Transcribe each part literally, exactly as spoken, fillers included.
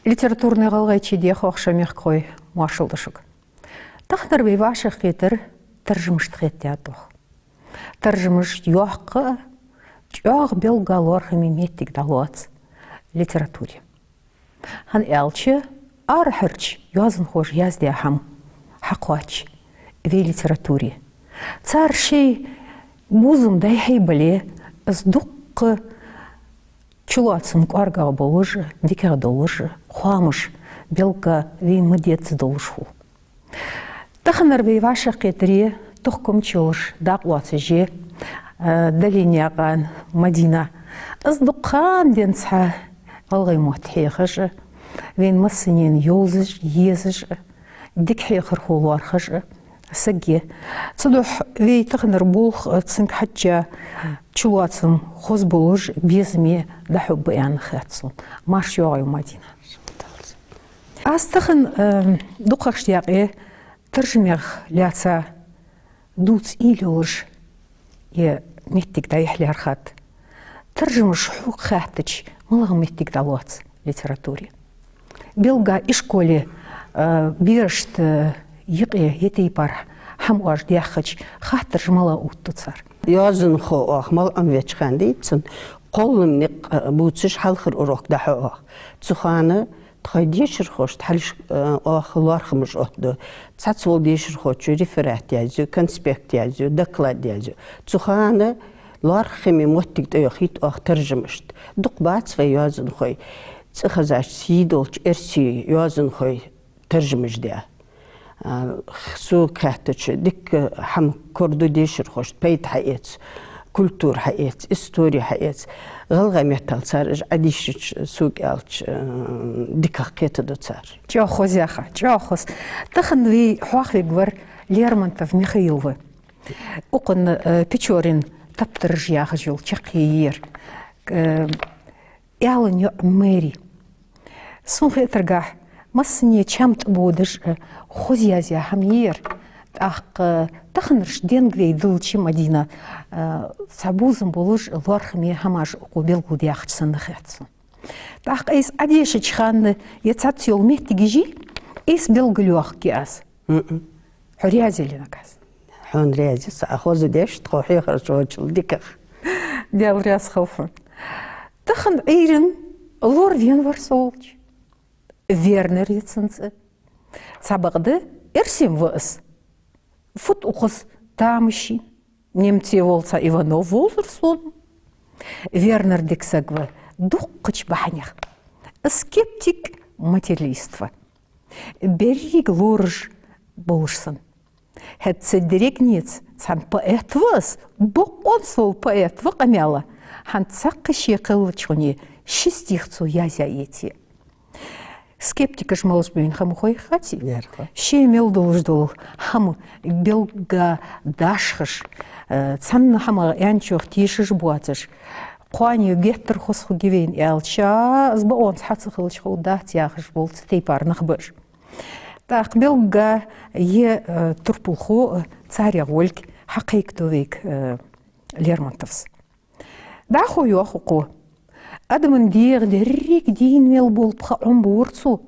Литературни гӀалгӀайче дехох, шо мехкахой, моаршал да шуга. Таханара вай вӀашагӀкхетар таржамашта хетадаьд оаха. Таржамаш йоккха а, чӀоагӀа белггала лоархӀаме моттиг дӀалоац литературе. ХӀана аьлча, арахьарча йоазонхоша яздаь хӀама хьакхоач вай литературе. Цар шоай бувзам дӀайихьай бале, из дуккха чулоацам кӀоаргагӀа болаш а, дикагӀа долаш а, хоамаш белгга вайна ма дезза долаш хул. Таханара вай вӀашагӀкхетаре тохкамча йолаш дакъа лоацаш я, э, Далийнаькъан Мадина. Из дукха хана денз хьа гӀалгӀай мотт хьехаш а, вайна массанена йовзаш а, езаш а, дика хьехархо лоархӀаш а саг я. Цудухьа вай таханара болх а, цунга хьежжа чулоацам хоза болаш а, безаме дӀахьоргба аьнна хет сона. Марша йоагӀийла, Мадина. Аз тахан, э, дукхагӀча даькъе таржамех лаьца дувца уйла йолаш ер моттиг дӀайихьа лаьрхӀад. Таржамаш хьога хаьттача, малагӀа моттиг дӀалоац литературе? Белгга ишколе, э, берашта юкъе ер тайпара хӀама оаш даьхача, хаттараш малагӀа увттаду цар? Йоазонхо оаха мел Ӏомавеча хана, дийцад цун, кхоллама никъ, э, бувцаш хьалхара урок дӀахьу оаха. Цу хана тхоай дешархошта хьалхашка, э, оаха лоархӀамаш оттаду. Цхьацца волча дешархочо реферат язъю, конспект язъю, доклад язъю. Цу хана лоархӀаме моттиг тӀайохийт оаха таржамашта. Дукха бац вай йоазонхой, цӀихезача сий долча эрсий йоазонхой таржамаш даь. А, сога хаьттача, дикка хӀама кораду дешархошта, пайда хьаэц, культура хьаэц, истори хьаэц. ГӀалгӀай меттала цар уж Ӏодийшача, сога аьлча, э, дикагӀа кхетаду цар. ЧӀоагӀа хоза яха, чӀоагӀа хоза. Тахан вай хьоахавергвар Лермонтов Михаил ва. Укхун, э, Печорин «Таптараш» яхаш йола чаккхе я ер. Э, Аьлан йоӀ Мэри. Сона хетаргахьа, массане чам тӀабодаш а, хоза язъяь хӀама я ер. ТӀаккха таханарча денга вай диллача, Мадина, э, цхьа бувзам болаш а, лоархӀаме хӀамаш укхо белгалдаьккхача санна хет сона. ТӀаккха айса Ӏодешача хана ер цхьацца йола моттигаш, айса белгалйоахаргья аз. М-м. Хьо раьза я ленаг аз? Хьона раьза я со, Ӏа хоза деш, тхо хьехараш волчул дикагӀа. Даьла раьза хилва хьона. Тахан Ӏуйрийна лоравенавар со волча. Вернер я цун цӀи. Цхьабакъда эрсий ва из. Фуд укхаза тамашийна? Немце вола цхьа Иванов вовзар сона. Вернер дика саг ва дуккхача бахьанех. Скептик, материалист ва. Беррига лораш болаш санна. ХӀаьта цу дерригнеца цхьан поэт ва из, бокъонца вола поэт ва къамаьла, хӀанз цхьаккха ше кхеллача хана ши стих цо язъяь эце. Скептикаш малаш ба вайна хӀама хой хаций? Яр хой. Ше мел долаш дола хӀама белгга дашхаш, э, цхьанна хӀамах аьнначох тешаш боацаш, кхоане геттара хоза хургья вайна аьлча, из бокъонца хьа ца хилча хов дац яхаш бола цу тайпара нах ба уж. ТӀаккха белгга ер, э, турпалхо, э, царех волга хьакхайкаду вайга, э, Лермонтовс. ДӀахо йоах укхо: адама дегӀа деррига дийна мел бола пха Ӏомабора цо,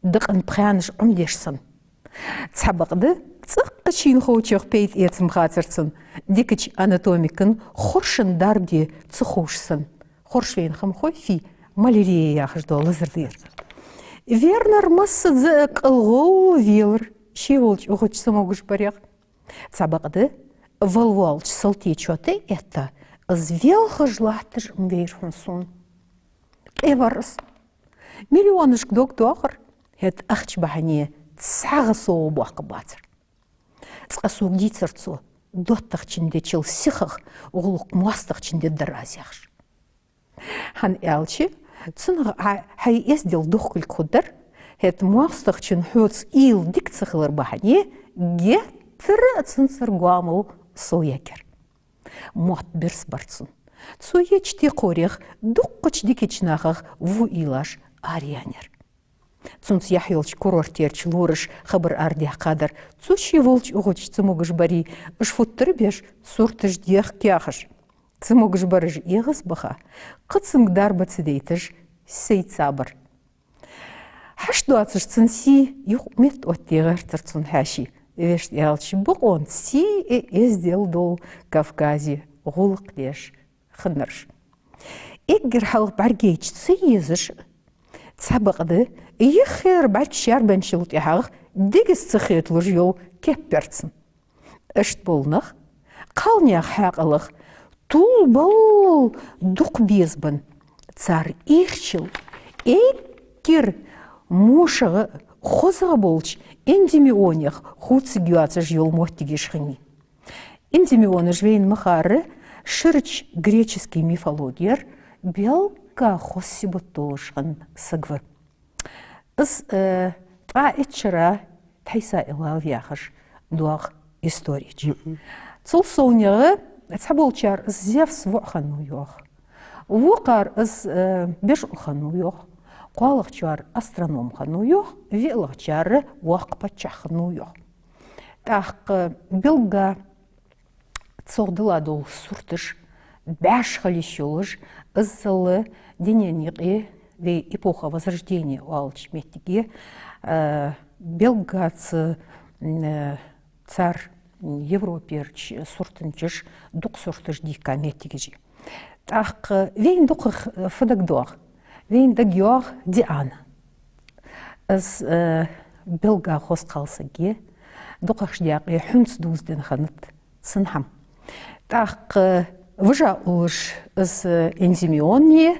дакъа пхаьнаш Ӏомадеш санна. Цхьабакъда цӀаккха шийна ховчох пайда эца ма хацар цунна, дикача анатомика хорша дарба де ца ховш санна. Хорша вайна хӀама хой фий, малярия яхаш дола лазар да ер. Вернер массаза а кӀалгӀолла велар, ше волча укхаза цамогаш барех. Цхьабакъда вала воаллача салтечоа тӀа а этта, из велхаш латташ Ӏомавайра хьона сона. Къе вар из. Миллионашка дог доахар, хӀаьта ахча бахьане цхьаккха совгӀа боаккхаргбацар. Цкъа сога дийцар цо, доттагӀчун дечул сихагӀа гӀулакх моастагӀчун дергдар аз яхаш. ХӀана аьлча, цунах Ӏа хьай эздел дохкалга хургдар, хӀаьта моастагӀчун хьоца уйла дика ца хилар бахьане геттара а цунцара гоамал совъягӀар. Мотт бирса бар цун. Цо еча текхорех дуккхача дикача нахах во уйлаш араяьннаяр. Цунца яхь йолча курортерча лораша хабар арадаьккхадар: цо ше волча укхаза цамогаш барий, уж футтара беш сурташ дехк яхаш. Цамогаш бараш эгӀазбаха, кхы цунга дарба ца дайташ, сайца бар. Хьашт доацаш цун сий юха метта оттаде гӀертар цун хьаьший. Вешта аьлча, бокъонца сий а эздел а дола Кавказе гӀулакх деш хиннараш. Эггара хьалха бӀаргайча ца езаш, цхьабакъда, юххера бӀаргашка бенначул тӀехьагӀа дегаза ца хеталуш йола кеп яр цун. Иштта бола нах кхалнаьха хьаькъалах тулбаллал дукха безабенна, цар ийрчал эггара мошагӀа а, хозагӀа а болча Эндимионех хувцаргйоацаш йола моттигаш хиннай. Эндимионаш вайна ма харра, ширача гречески мифологера белгга хоза сибат долаш хинна саг ва. Из, э, ткъаь итт шера Тхьайса Илал яхаш доагӀа истори чу. Мгм. Цул совнагӀа цхьаболчар из Зевс воӀ хиннав йоах. Вокхар из, э, бешхул хиннав йоах. КхоалагӀчар астроном хиннав йоах, виълагӀчар воккха паччахь хиннав йоах. ТӀаккха белгга цох дилла дола сурташ бӀаьш хила йиш йолаш, иззал дунен юкъе вай эпоха Возрождения оалача моттиге, э, белгга ц-, м, э, цар Европерча суртанчаша дукха сурташ дийхка моттигаш я. ТӀаккха вайна дукхагӀа фу дагадоагӀа? Вайна дагайоагӀа Диана. Из, э, белгга хоза кхалсаг я, дукхагӀча даькъе хьунца дувзаденна хиннад цун хӀама. ТӀаккха вижа уллаш из, э, Эндимион я,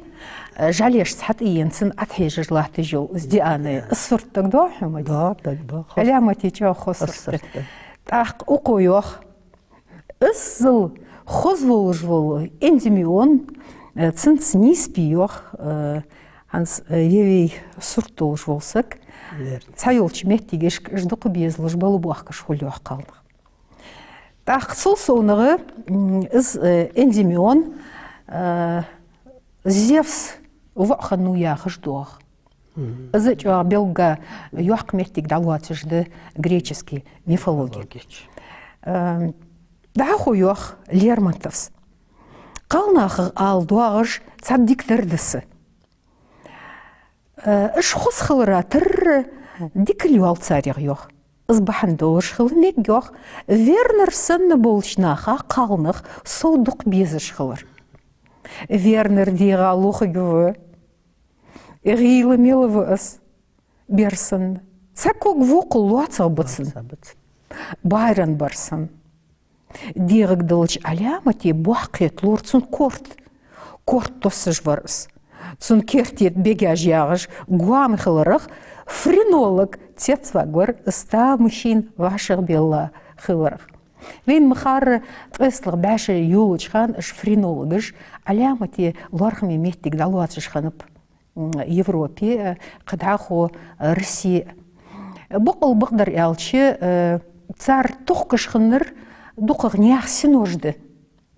э, жӀалешца хьатӀаена цунна ӀотӀахьежаш латташ йола из Диана я. Из сурт дагадоагӀий хьона? Да, дагадоагӀа. Ӏаламате чӀоагӀа хоза сурт да. Хоза сурт да. ТӀаккха укхо йоах: иззал хоза волаш вола Эндимион, э, цунца нийсбе йоах, э, хӀанз, э, ер вай сурт долаш вола саг. Верно. Цхьайолча моттигашка уж дукха безалуш, балбоахкаш хул йоах кхалнах. ТӀаккха цул совнагӀа, м, из, э, Эндимион, э, Зевс воӀ хиннав яхаш доагӀа. Мгм. Из а чӀоагӀа белгга йоккха моттиг дӀалоацаш да гречески мифологе. Мифологе. Эм, дӀахо йоах Лермонтовс: кхалнахах ала доагӀаш цхьа дикадар да са. Э, уж хоза хилара тара дика йоал царех йоах. Из бахьан долаш хила мег йоах Вернер санна болча наха кхалнах сов дукха безаш хилар. Вернер дегӀа лохаг ва. ГӀийла мел ва из, бер санна. Цхьа ког вокхал лоацагӀа ба цун. ЛоацагӀа ба цун. Байрон бар санна. ДегӀага диллача Ӏаламате боккхийта лора цун корта. Корта тоссаш вар из. Цун керте бегаш ягӀаш гоама хиларах, френолог цецваьгар из тамашийна вӀашагӀбелла хиларах. Вайна ма харра, ткъестлагӀа бӀаь шу йолча хана уж френологаш Ӏаламате лоархӀаме моттиг дӀалоацаш хиннаб, м, Европе, э, кхы дӀахо, э, Россе. Бокъонца бакъдар аьлча, э, цар тохкаш хиннар дукхагӀа наьха синош да.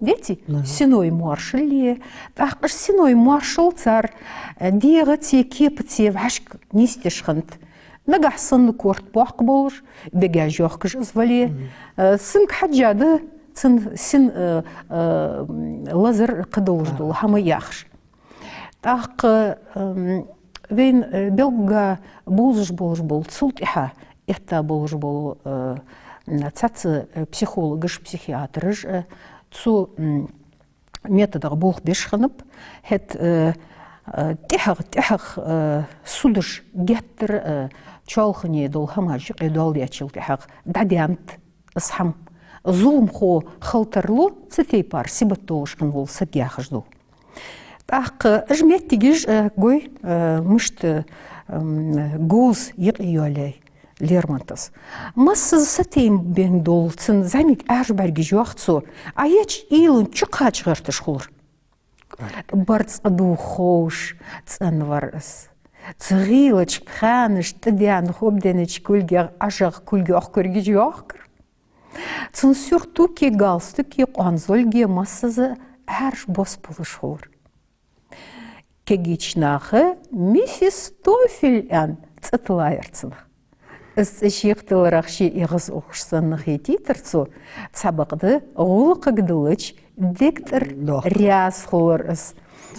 Деций? Мгм. Синой моаршал я. ТӀаккха уж синой моаршал цар, э, дегӀаца, кепаца вӀашка нийсдеш хиннад. Нагахьа санна корта боккха болаш, бегаш йохкаш из вале, мгм, э, цунга хьежжа да цун син, э, э, м, лазар, кхы долаш дола хӀама яхаш. ТӀаккха, эм, вайна, э, белгга бовзаш болаш бола, цул тӀехьа этта болаш бола, э, цхьацца, э, психологаш, психиатраш, э, цу, м, методах болх беш хиннаб, хӀаьта, э, э, тӀехьагӀа, тӀехьагӀа, э, судаш геттара, э, чоалхане дола хӀамаш юкъе доал дечул тӀехьагӀа дӀадаьннад из хӀама. Зуламхо хила тарлу цу тайпара сибат долаш хинна вола саг яхаш дола. ТӀаккха уж моттигаш, э, гой, э, мишта, м, говза юкъе йоалаяьй Лермонтовс. Массаза сатайна бенна дола цун зӀамига Ӏаьржа бӀаргаш йоах цо, Ӏа еча уйлан чу кхача гӀерташ хулар. Барзкъа дувха ховш цӀенвар из. Цу гӀийлача пхаьнаш тӀадена хобденнача кулгех ӀажагӀа кулг йохкаргаш йоахкар. Цун сюртуке, галстуке, къоанзолге массаза Ӏаьржа босбулаш хулар. Кагийча наха Мефистофель аьнна цӀи тиллаяр цунах. Из цӀи шийх тилларах ше эгӀазухаш санна хетийтар цо, цхьабакъда гӀулакхага диллача дег тӀара раьза хулар из.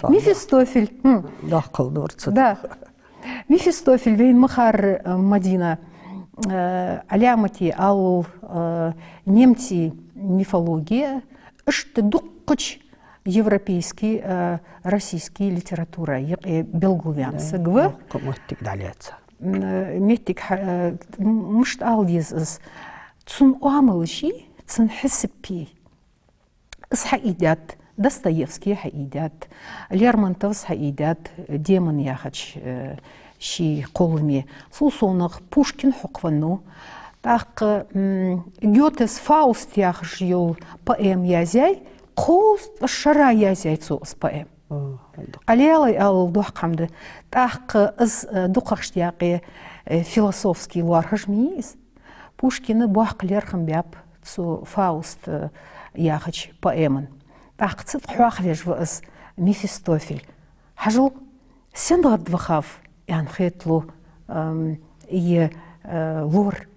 Мефистофель. Хм. Доккхал нур цу. Да. Мефистофель вайна ма харра, э, Мадина, э, Ӏаламате аллал, э, немций мифологе, иштта дуккхача европейски, э, российски литература юкъе белгалваьнна саг ва. Дуккха моттиг дӀалаьца. М, э, моттиг хьа-, э, м-, мишта ала деза из? Цун оамалаши, цун хьисапи. Из хьаийдаьд, Достоевский хьаийдаьд, Лермонтовс хьаийдаьд, «Демон» яхача, э, ший кхолламе. Цул совгӀа Пушкин хьокхавеннав. ТӀаккха, м, Гётес «Фауст» яхаш йола поэма язъяьй, кхузткъа шера язъяьй цо из поэма. О, хӀаьта. Ӏалелай аллал доккха хӀама да. ТӀаккха из, э, дукхагӀча даькъе, э, философски лоархӀаш ма йий из. Пушкина боккха лерхӀам баьб цу «Фауст», э, яхача поэман. ТӀаккха цу тӀа хьоахавеш ва из Мефистофель. Хьажал, сенна гӀадвахав аьнна хеталу, эм, е, э, лор.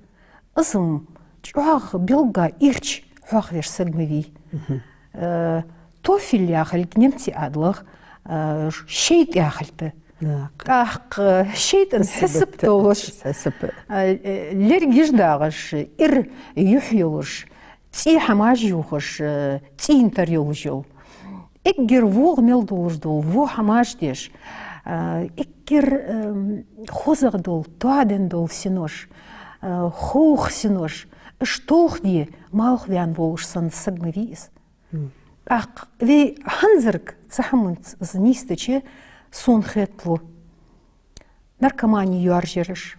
Из-м чӀоагӀа белгга ирча хьоахавеш саг ма вий. Мгм. Э, «Тофель» яхилга немций ӀадалагӀа, э, шайтӀа яхилга да. ТӀаккха шайтӀан хьисап долаш, э, лергаш дагӀаш, ира юхь йолаш, цӀий хӀамаш ювхаш, э, цӀийна тара йолаш йола. Эггара вогӀа мел долаш дола во хӀамаш деш, э, эггара, эм, хозагӀа дола, тоаденна дола синош, э, ховха синош, уж толхаде малхваьнна волаш санна саг ма вий из. ТӀаккха вай хӀанзарга цу хӀаманца из нийсдича, сона хеталу, наркомани йоаржъяраш,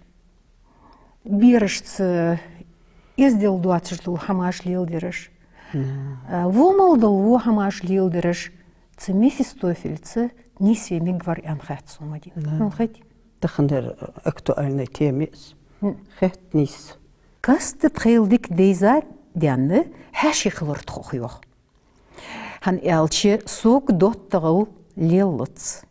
берашца эздел доацаш дола хӀамаш леладераш, а, во мел дола во хӀамаш леладераш цу Мефистофельца нийсве мегавар аьнна хет сона, Мадина. ХӀана хет? Таханара актуальни тема я из. Хет нийса. Каста тхел дика дайзар денна хьаьший хилар тхох, йоах. ХӀана аьлча, сога доттагӀал лелац.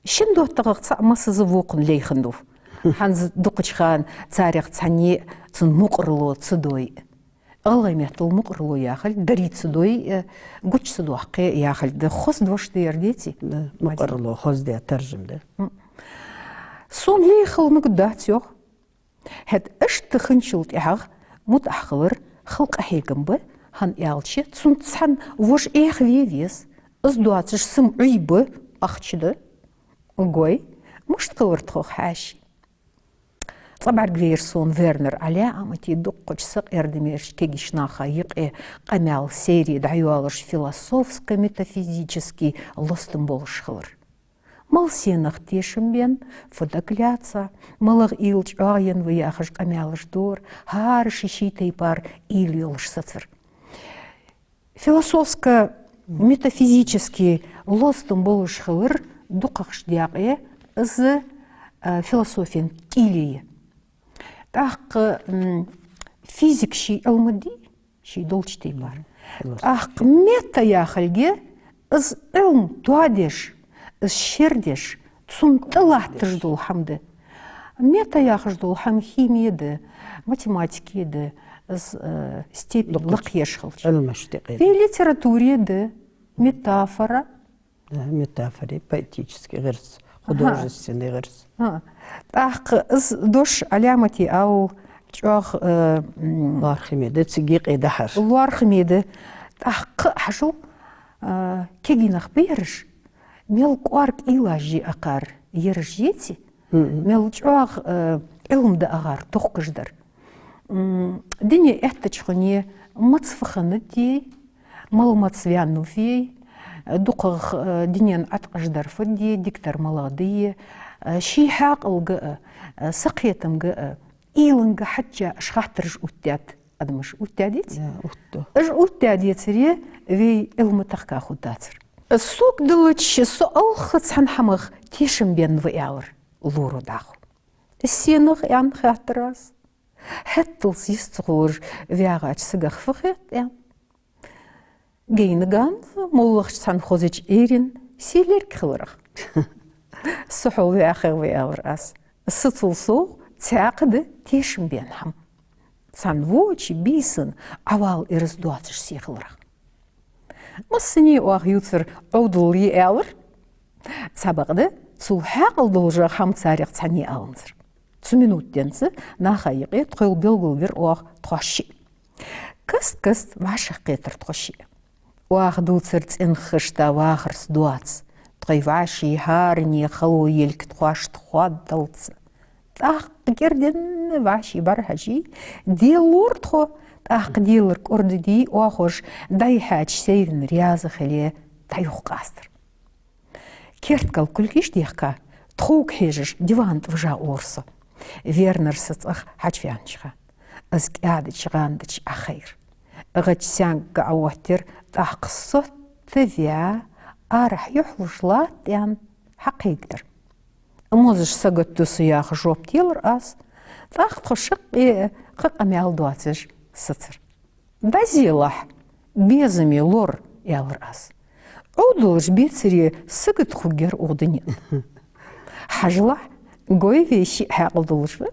Шин доттагӀах цхьа массаза вокхунна лайханнав. ХӀанз дукхача хана царех цхьанне цун мукъарло ца дой. ГӀалгӀай меттала мукъарло яхилга дарий ца дой, э, гуча ца доаккхе яхилга да. Хоза дош да ер, деций? Да, мукъарло хоза да, таржам да. М. Сона лай хила мегаргдац, йоах. ХӀаьта иштта хинначул тӀехьагӀа мутӀахьа хилар хала къахьегам ба, хӀана аьлча цунца цхьана вож Ӏехаве веза. Из доацаш са-м Ӏуйба, ахча да. Гой, мишта хилар тхох хьаьший? Цкъа бӀаргавайра сона Вернер Ӏаьла, амма тӀа дуккхача сакъердамерча кагийча наха юкъе къамаьл сайре дӀайоалаш философско-метафизически лостам болаш хилар. Мала сенах тешам бенна, фу дагалаьца, малагӀа уйла чӀоагӀъенна ва яхаш къамаьлаш дора, хӀара ший-ший тайпара уйла йолаш сацар. Философско-метафизически лостам болаш хилар дукхагӀча даькъе из, э, философен кӀийле я. ТӀаккха, м, физика ший Ӏилма дий, ший долча тайпара. Мгм. ТӀаккха мета яхилга из Ӏилма тоадеш, из шердеш, цунна тӀалатташ дола хӀама да. Мета яхаш дола хӀама хими да, математики да, из, э, степень лакхъеш хилча. Ӏилмаш тӀа къе. Вай литературе да метафора, Да, метафори, поэтически гӀирс, художественный гӀирс. ТӀаккха из дош Ӏаламате алал чӀоагӀа, э, м, лоархӀаме да, цига юкъе дахьар. ЛоархӀаме да. ТӀаккха хьажал, э, кагий нах ба ераш, мел кӀоарга уйлаш е акхар ераш, еций? Мгм. Мел чӀоагӀа, э, Ӏилма да акхар тохкаш дар. М, дуне эттача хана маца фу хиннад дий, мала маца ваьннав вай, дукхагӀа, э, дунен Ӏаткъаш дар фу дий, дикадар малагӀа дий, э, ший хьаькъалга а, э, сакхетамга а, уйланга хьежжа уж хаттараш оттадаьд адамаша, оттадаьдеций? Да, оттаду. Уж оттадаьдецаре вай Ӏилма тахка хургдацар. Сога диллача, со алхха цхьан хӀамах тешам бенна ва аьлар лоро дӀахо. Из сенах аьнна хаттар аз. ХӀетталца йист ца хулаш вагӀача сагах фу хет аьнна? Гайна ганз, моллагӀча цхьан хозача Ӏуйрийна сий лерг хиларах. Со хьол ваьхе ва аьлар аз. Са цул совгӀа цхьаькха да тешам бенна хӀама. Цхьан воча бийсан Ӏавала ираз доацаш сий хиларах. Массане оаха ювцар Ӏовдал я аьлар. Цхьабакъда, Цул хьаькъал долаш хӀама царех цхьанне аланзар. Цу минута денз наха юкъе тхоайла белгалвир оаха тхоаш шиъ. Каст-каста вӀашагӀкхетар тхо шиъ. Оаха дувцар цӀенхашта вахарца доаца, тхоай вӀаший хӀаране хало елга тхоашта хоадалца. ТӀаккха кӀирденна вӀаший бӀарахьежий, деллар тхо, тӀаккха делар кӀордадий, оахош дӀайихьача сайранна раьза хиле дӀаюхакъастар. Керда кӀал кулгаш дехка, тхога хьежаш диван тӀа вижа ора со. Вернар са цӀагӀа хьачуваьннача хана. Из кӀаьдача гӀандача Ӏохайра. ГӀадж саьнга Ӏооттаяьр, тӀаккха сотта ваь, арахьа юхьлуш латтаьнна хьакхайкадир. Мозаш саготду со яха жоп делар аз. ТӀаккха тхо шаккхе кхы къамаьл доацаш сецар. «ДӀазелахь, безаме лор», — аьлар аз. «Ӏовдалаш бецаре сагота хургьяр укх дунен. Хьажалахь, гой вай шиъ хьаькъал долаш ва.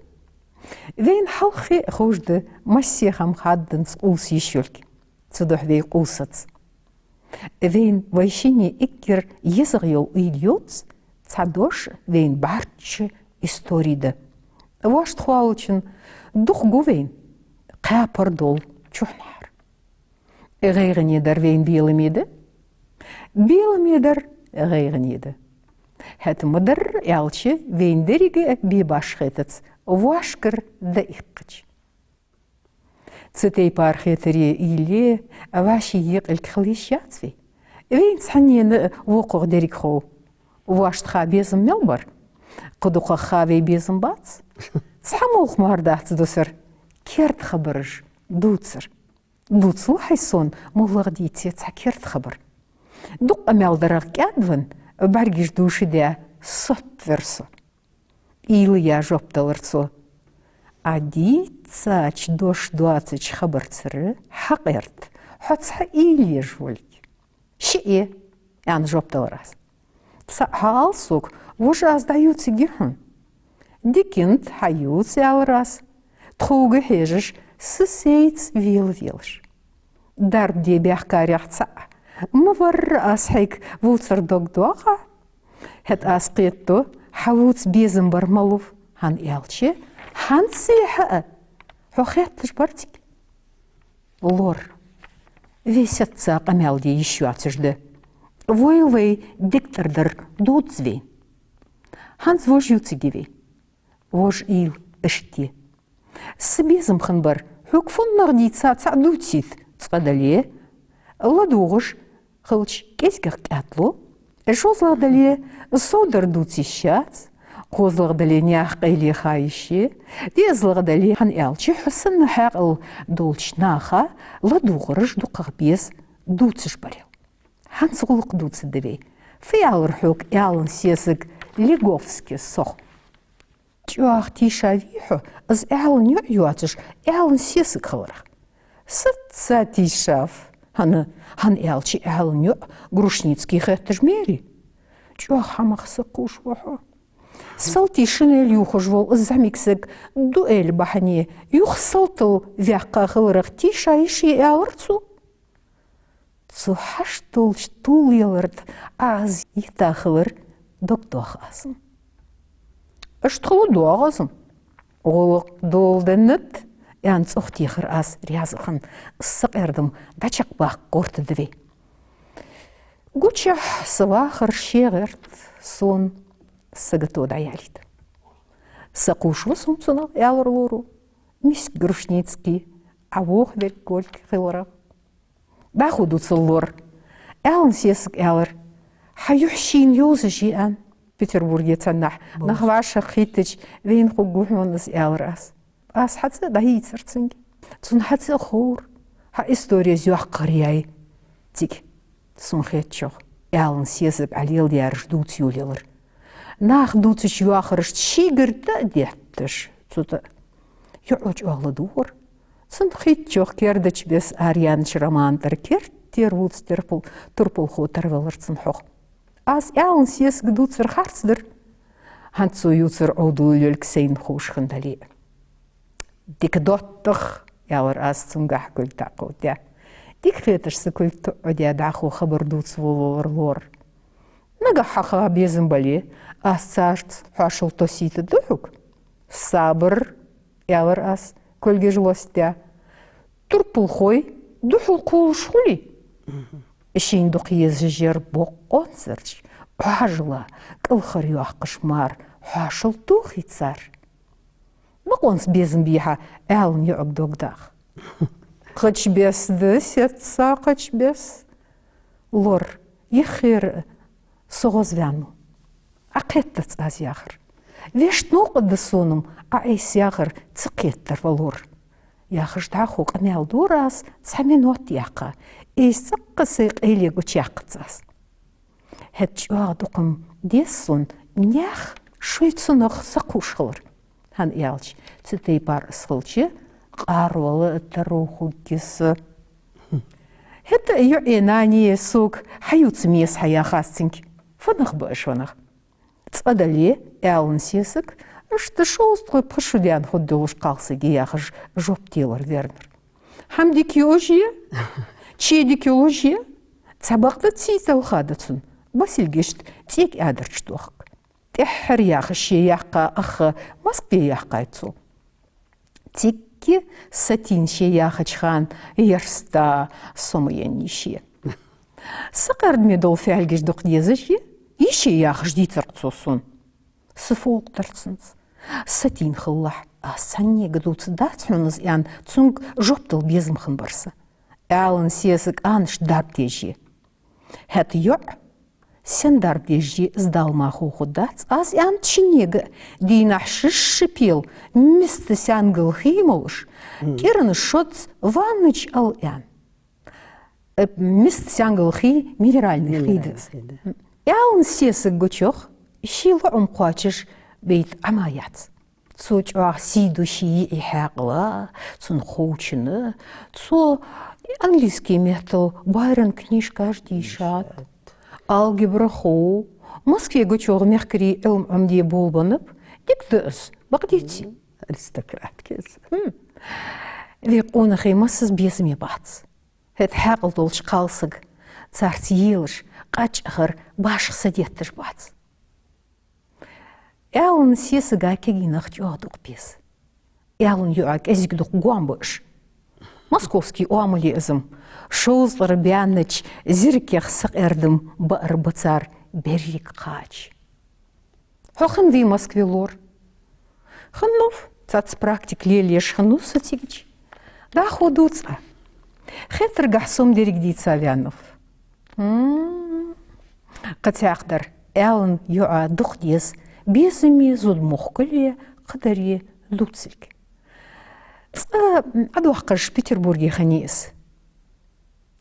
Вайна хьалххе а ховш да массе хӀама хадданза къувса йиш йолга. Цудухьа вай къувсац. Вайна вай шинне эггара езагӀа йола уйла йоаца, цхьа дош вайна бӀарчча истори да. Вошта хоалачун дукха гу вайна, кхаь пардол чухьнахьара. ГӀайгӀане дар вайна беламе да, беламе дар гӀайгӀане да. ХӀаьта ма дарра аьлча, вайна деррига а бе башха хетац, вошкара дӀаиккхача». Цу тайпара хетаре, уйле вӀаший екъалга хила йиш яц вай. Вайна цхьаннена а вокхох деррига хов. Вошта ха безам мел бар, кхы дукхагӀа ха вай безам бац. Цхьа мух мара дац дусар, керда хабараш дувцар. Дувцал хьай сона, моллагӀа дийце цхьа керда хабар. Дукха къамаьл дарах кӀаьдвенна, бӀаргаш дувша даь, сотта вир со. Уйла яь жоп далар цо: «Ӏа дийцача дош доацача хабарцара хьакъерда хьо цхьа уйла еш волга». «Шиъ е», — аьнна жоп далар аз. «Цхьаъ хьаала сога, вож аз дӀаювцаргья хьона». «Дикант хьаювц», — аьлар аз, тхога хьежаш, са сайца велавелаш. «Дарба де баьхкарех цаӀ ма варра аз хьайга вувцар дог доагӀа. ХӀаьта аз кхетаду, хьавувца безам бар малув, хӀана аьлча хӀанзлехьа а хьо хетташ бар цига». Лор. Вай сецца къамаьл де йиш йоацаш да. Войла вай дегтӀара дар дувц вайна. ХӀанз вож ювцаргья вай. Вож уйла иштта я. Са безам хинна бар, хьога фуннагӀа дийца цаӀ дувцийта, цкъа дале, ладувгӀаш хилча кӀезигагӀа кӀаьдлу, жозлагӀа дале, совдар дувца йиш яц, кхозлагӀа дале, наьха къайле ха йиш я, дезалагӀа дале, хӀана аьлча хьо санна хьаькъал долча наха ладувгӀараш дукхагӀа беза, дувцаш барел. ХӀанз гӀулакх дувцаргда вай. Фу аьлар хьога Аьлан сесаг Леговски сох? ЧӀоагӀа тийша вий хьо, из Аьлан йоӀ йоацаш, Аьлан сесаг хиларах? Сецца тийшав, хӀана, хӀана аьлча Аьлан йоӀ Грушницкий хетташ ма яр. ЧӀоагӀа хӀамах сакхувш ва хьо. Салтий шинель ювхаш вола из зӀамига саг дуэли бахьане юха салтал ваьккха хиларах тийша йиш я, аьлар цо. Цу хьашт долча туллелара тӀа Ӏа из йита хилар дог доах аз. Иштта хила доагӀа из. ГӀулакх доладеннад, аьнна, цӀогӀа техар аз раьза хинна, сакъердам дӀачакхбаккха гӀертаргда вай. Гучахь са вахар ше гӀерт сона, сагото дӀаялийта. Сакхувш ва со цунах, аьлар лоро. Миска Грушницкий Ӏа вохаверг волга хиларах. ДӀахо дувцар лора. Аьлан сесага аьлар: «Хьа юхь шийна йовзаш я», — аьнна. Петербурге цхьаннахьа нах вӀашагӀкхийттача, вайна хургва хьона из, аьлар аз. Аз хьа цӀи а дӀайийцар цунга. Цунна хьа цӀи а ховра, хьа истори из йоккхагӀа яьй цига. Сона хетачох, Аьлан сесаг Ӏа леладаьраш дувца йолаелар. Наха дувцача йоахарашта шийгара тӀа а детташ, цу тӀа йоӀо чӀоагӀа ладувгӀар. Цунна хетачох, «Кердача беса» араяьннача романа тӀара керттера вувца турпал-, турпалхо тарвелар цунна хьох. Аз Аьлан сесага дувцар харц дир, хӀанз цо ювцар Ӏовдал йолга сайна ховш хинна дале а. «Дика доттагӀа», — аьлар аз, цунгахьа кулг дӀакховдадаь. Дика хеташ са кулг тоӀадаь, дӀахо хабар дувца волавелар лора. Нагахь хьа ха безам бале, аз царца хьоашал тосийтаргда хьога. Сабар, аьлар аз, кулгаш лостадаь. Турпалхой духьал кхоллаш хуле, шийна дукха езаш яр бокъонцараш, Ӏоажала кӀалхарйоаккхаш мара хьоашал тохий цар. Бокъонца безам бий хьа Ӏаьлан йоӀага дог даха? Кхыча беса да, сецца кхыча беса. Лор, яххера со гӀозваьннав. Ӏа кхетац аз яхар. Вешта новкъа да сона-м Ӏа айса яхар ца кхетадар, ва Лор. Яхаш дӀахо къамаьл дора аз, цхьа минот яьккха. Из цӀаккха сай къайле гучаяьккхац аз. ХӀаьта чӀоагӀа дукха-м деза сона наьха шоай цунах сакхувш хилар. ХӀана аьлча, цу тайпара аз хилча, къарвала таро хургья со. ХӀаьта йоӀеи нанеи сога хьаювца меса хьаяхац цунга. Фанах ба уж, фанах. Цкъа дале, Ӏаьлан сесаг, иштта шовзткъеи пхи шу даьнна хургдолаш кхалсаг я яхаш, жоп делар Вернера. ХӀама дика йолаш я, чий дика йолаш я, цхьабакъда ций талха да цунна, Басилгашта цӀега адарча тохк. ТӀеххьара яхаш ше яьккха ах Москве яьккхай цо. Цига сатийна ше яхача хана ярста сома еннай ше. Сакъердаме дола фаьлгаш дукха дезаш я, йиша я яхаш дийцар-кх цо сона. Са фу гӀулакх дар цунца? Сатийна хилалахь, аз цхьаннега дувцаргдац хьона из, аьнна, цунга жоп дала безам хиннабар са. Ӏаьлан сесаг анаш дарба деш я. ХӀаьта йоӀ сен дарба деш я, из Далла мара ховргдац, аз, аьннад шиннега, дийнахьа шишша пела миска сянгал хий молаш, кӀиранаш шозза ванна чу ала, аьнна. Э, миска сянгал хий минеральни хий да. Минеральни хий да. Ӏаьлан сесаг гучох ший лоӀам кхоачаш бейта Ӏама яц. Цо чӀоагӀа сий ду ший йиӀий хьаькъала, цун ховчана. Цо английски меттала Байрона книжкаш дийшад. Дийшад. Алгебра хов. Москве гучох мехкарий Ӏилма Ӏомаде болабеннаб. Дика да из, бакъдеций? Аристократка из. Хм. Вай къонахий массаза безаме бац. ХӀаьта хьаькъал долча кхалсага царца елаш, къача ахар башха са детташ бац. Ӏаьлан сесага кагий нах чӀоагӀа дукха беза. Ӏаьлан йоӀа кӀезига дукха гоама ба уж. Московски оамал я из-м, шовзткъара баьннача зирагаех сакъердам баар ба цар берригаш кхача. Хьо хиннавий Москве, Лор? Хиннав, цхьацца практика лелаеш хиннав со цигача. ДӀахо дувца. Хетаргахьа со-м деррига дийца ваьннав. М. Кхы цхьаькха дар, Ӏаьлан йоӀа дукха деза безаме, зудмохкале, кхыдаре дувцалга. Цкъа Ӏодоаккхаш Петербурге хиннай из.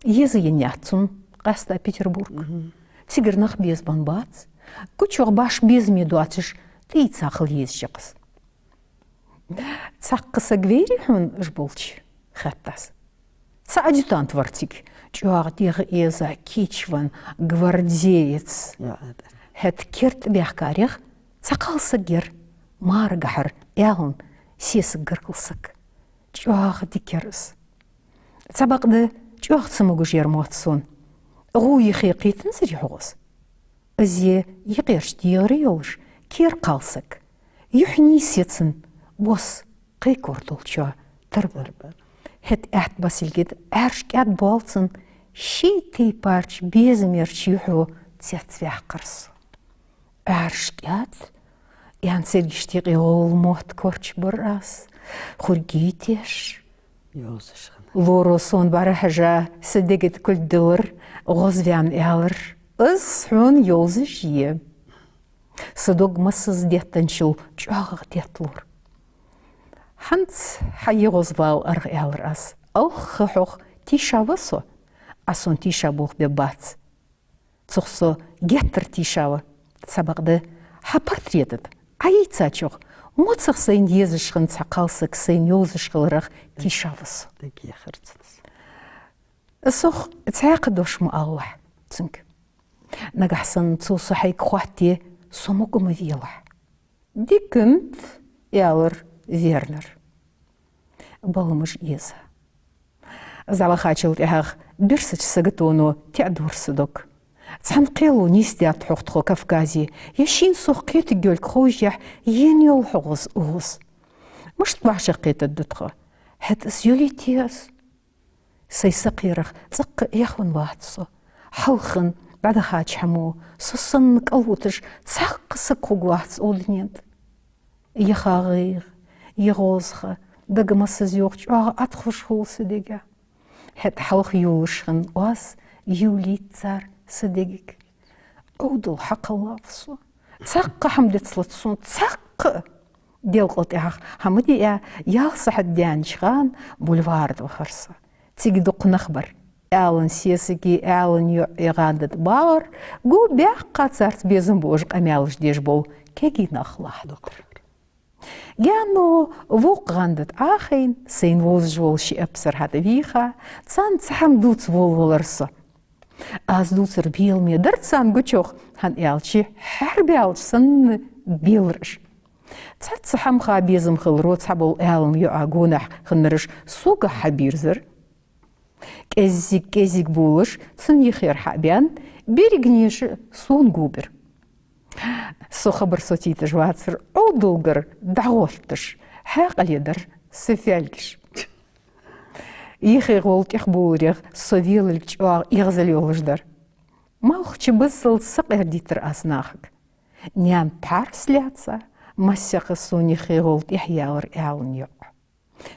Еза еннаяц цунна къаьстта Петербург. Мгм. Цигара нах безабенна бац. Гучох башха безаме доацаш, тӀаийца хила езаш я-кх из. Цхьаккха саг вайрий хьона уж болча? — хаьттад аз. Цхьа адъютант вар цига, чӀоагӀа дегӀаэза, кийчвенна гвардеец. ХӀаьта керда баьхкарех цхьа кхалсаг яр, марагахьара Ӏаьлан сесаг гаргара саг. ЧӀоагӀа дика яр из. Цхьа бакъда чӀоагӀа цамогаш яр мотт сона. ГӀув йихе кхийтанзарий хьогӀ из? Из юкъерча дегӀаре йолаш кера кхалсаг. Юхь нийсъенна цун бос кхайкар долчоа тарбар. ХӀаьта аьтта Басилгида Ӏаьржа кӀаьд боалл цун ший тайпарча безамерча юхьо цецваьккхар со. Ӏаьржа кӀаьд, аьнна, сергашта юкъе гӀолла мотт корчабир аз, хургий теш. Йовзаш хиннав. Лоро сона бӀарахьежа, са дега тӀа кулг диллар, гӀозваьнна аьлар: «Из хьона йовзаш я». Са дог массаза деттанчул чӀоагӀагӀа детт, Лор. «ХӀанз хьа йиӀиг гӀозвала аргӀа», — аьлар аз. «Алхха хьох тийша ва со, Ӏа сона тийша болх бергбац. Цох со геттара тийша ва. Цхьа бакъда хьа портрета тӀа Ӏайийцачох моцах сайна езаш хинна цхьа кхалсаг сайна йовзаш хиларах тийша ва со». Дагахьа харцанас. Сох цхьаькха дош ма алалахь цунга. Нагахьа санна цо со хьайга хоатте, со мукъа ма велахь. «Дикант», — аьлар Вернера. Баламаш эза. Из дӀавахачул тӀехьагӀа бирсача саготоно теӀадора са дог. Цхьан кхело нийсдаьд хьогӀ тхо Кавказе, е шийна сох кхетаргйолга ховшшехь, ена йола хьогӀ из укхаза. Мишта башха кхетаргда тхо? ХӀаьта из йолийте аз. Сай сакхерах цӀаккха эхь ваьнна вац со. Хьалха дӀадахача хӀамо, со санна кӀалвуташ, цхьаккха саг хургвац укх дунен тӀа. Е хагӀийгӀа, е гӀозаха, дага массаза йоагӀа чӀоагӀа Ӏадхуш хул са дега. ХӀаьта хьалха йолаш хинна оаз йолийт цар са дегага. Ӏовдал хьакхеллав со. Цхьаккха хӀама дицлац сона, цхьаккха а. Делкъел тӀехьагӀа хӀама диа, ялх сахьат даьннача хана бульвара тӀа вахар со. Цига дукха нах бар. Аьлан сесаги, Аьлан йоӀ яхаш да багӀар, гу баьккха царца безам болаш къамаьлаш деш бола кегий нах лахьдоаккхар. Гаьно вокх гӀанда тӀа Ӏохайна, сайна вовзаш вола ши эпсар хьатӀавийха, царна цхьа хӀама дувца волавелар со. Аз дувцар беламе дар царна гучох, хӀана аьлча хьарбаьлча санна белар уж. Цхьацца хӀамаха безам хиларо цхьабола Аьлан йоӀа гонахьа хиннараш сога хьабийрзар. КӀеззиг-кӀеззиг болаш цун юхера хьа а баьнна, берригаш сона гобир. Со хабар социйташ вацар, Ӏовдалгара дӀагӀотташ, хьаькъале дар са фаьлгаш. Юхе гӀолла тӀехбовларех со велалга чӀоагӀа эгӀазал йолаш дар. Малхача баззалца сакъердийтар аз нахага. Наьна пхьарс лаьца, массехк сона юхе гӀолла тӀехъялар Аьлан йоӀ.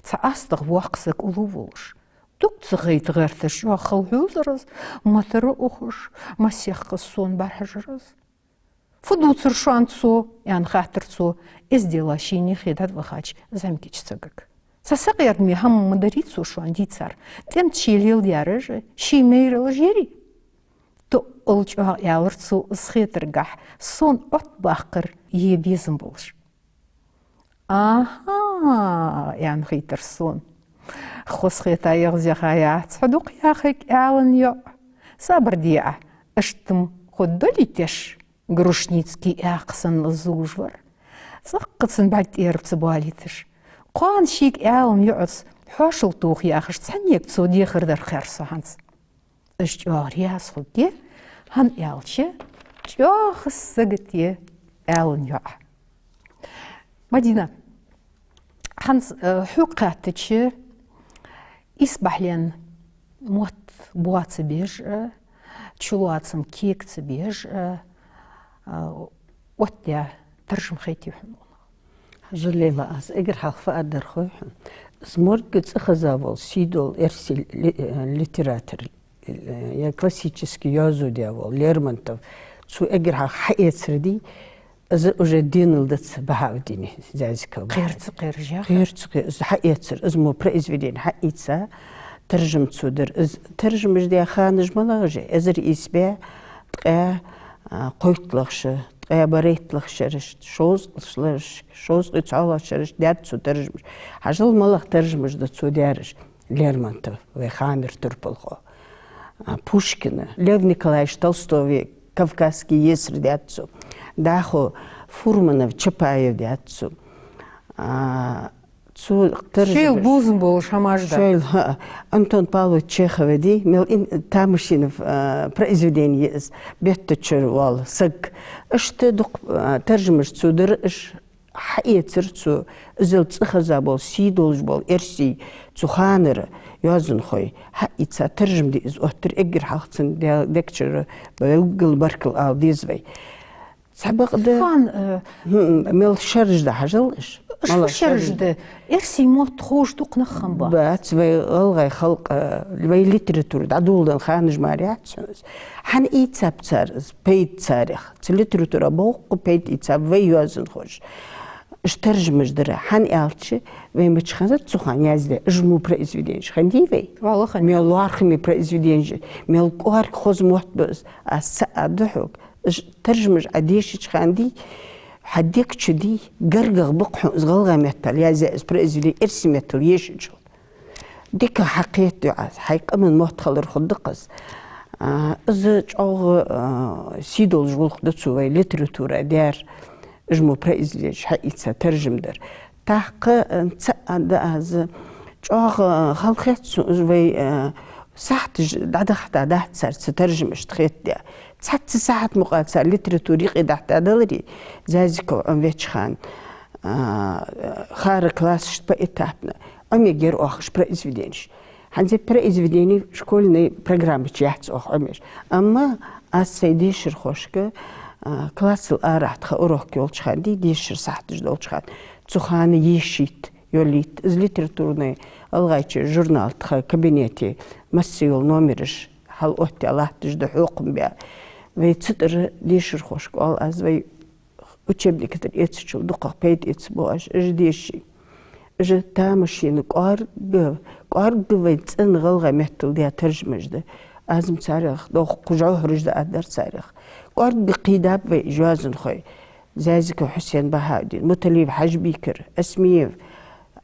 Цхьа астагӀа воккха саг уллув волаш, туг ца хайта гӀерташ, чӀоагӀа хала хьувзар из, ма тара ухаш, массехк сона бӀарахьежар из. «Фу дувцар шоана цо?» — аьнна хаьттар цо, эздела шийна юхе дӀавахача зӀамигача сагага. «Са сакъердаме хӀама ма дарий цо шоана дийцар, тӀем тӀа ше леладаьраш а, ший майралаш а ярий?» Тоъал чӀоагӀа аьлар цо из хетаргахьа, сона Ӏоттабаккхар е безам болаш. «Аха, — аьнна хийтар сона. — Хоза хета эгӀазъяха яц хьо дукха яхилга, Аьлан йоӀ. Сабар де Ӏа, иштта-м хургдолий теш?» Грушницкий аькха санна зувш вар. ЦӀаккха цун бӀарг тӀера ца боалийташ. Кхоана шийга Аьлан йоӀаца хьоашал тоха яхаш цхьаннега цо дехар дар кхер со хӀанз. Из чӀоагӀа раьза хургья, хӀана аьлча чӀоагӀа сагота я Аьлан йоӀ. Мадина, хӀанз, э, хьога хаьттача, исбахьален мотт боацабеш а, чулоацам кегаца беш а, э, оттадаь таржам хайтий хьона? Хьажал, Лейла, аз эггара хьалха фу аргдар хой хьона. Из моргга цӀихеза вола сийдола эрсий ли-, э, литератор, э, е классически йоазув даь вола Лермонтов, цо эггара хьалха хьаэцар дий, из уже денал дац Бахьауддин Зязиков. Кхерца кхер жаха? Кхерца кхер. Из хьаэцар, из мо произведени хьаийца, таржам цо дар. Из таржамаш даь ханаш малагӀаш я? Эзар ийс бӀаь ткъаь, а, кхойтталагӀча шера, ткъаь барайтталагӀча шерашта, шовзткъалагӀча шерашта, шовзткъеи цхьоалагӀча шерашта даьд цо таржамаш. Хьажал, малагӀа таржамаш да цо даьраш: Лермонтова, вай ханара турпалхо, а, Пушкина, Лев Николаевич Толстого «Кавказский есарь» даьд цо, дӀахо Фурманов, Чапаева даьд цо. А, цо таржамаш. Шоайла бувзам болаш хӀамаш да. Шоайла, хӀаа. Антон Павлович Чехова дий, мел ин-, тамашийна, а, произведени я из, беттачура вола саг. Иштта дукха, а, таржамаш цо дар, уж хьаэцар цо, иззал цӀихеза бола, сий долаш бола эрсий, цу ханара йоазонхой хьаийца, таржам даь из оттар, эггара хьалха цун де-, дег чура белггала баркал ала деза вай. Цхьабакъда. Хан, э, хм, мел шераш да, хьажал, уж. Уж фу шераш да? Эрсий мотт ховш дукха нах хиннабац. Бац, вай гӀалгӀай халкъа, вай литература дӀадоладенна ханаш мара яц хьона из. ХӀана ийцаб цар из пайда царех? Цу литературах боккха пайда ийцаб вай йоазонхоша. Уж таржамаш дар, хӀана аьлча, вай мича хиннад цу хана яздаь, уж мо произведенеш хиннадий вай? ВаллахӀи. Мел лоархӀаме произведенеш, мел кӀоарга хоза мотт ба из, аз ца аргда хьога. Уж таржамаш Ӏа дешача хана дий, хьа дег чу дий, гаргагӀа ба-кх хьона из гӀалгӀай меттала яздаь из произведени эрсий меттала ешачул. Дика хьакхетаду Ӏа, хьай къаман мотт хилар хургда-кх из. А, из чӀоагӀа, а, сий долаш гӀулакх да цо вай литература даьр, уж мо произведенеш хьаийца, таржам дар. ТӀаккха, а, цаӀ да аз, чӀоагӀа, а, хала хет сона, уж вай, а, Сахьаташ дӀадахийта дац цар цу таржамашта хетадаь. Цхьацца сахьат мукъагӀа цар литература юкъе дахьийта даларе, Зязиков Ӏомавеча хана, а, хӀара классашта поэтапно Ӏомаергьяр оаха уж произведенеш. ХӀанз произведени школьни программа чу яц оаха Ӏомаеш. Амма аз сай дешархошка, а, классал арахьа тха урок йолча хана, дий, дешара сахьаташ долча хана, цу хана ешийта, йолийта. Из литературни гӀалгӀайче журнал тха кабинете масса йола номераш хьалоттаяь латташ да, хьокхам баь. Вай цу тӀара дешархошка оал аз, вай учебника тӀара эцачул дукхагӀа пайда эцаргба оаш, уж деший. Уж тамашийна кӀоарга, кӀоарга вай цӀена гӀалгӀай меттала даь таржамаш да. Аз-м царех дукха жовхьараш да аргдар царех. КӀоарга кхийдаб вай уж йоазонхой. Зязиков Хьусен Бахьаудин, Муталиев Хьажбикар, Осмиев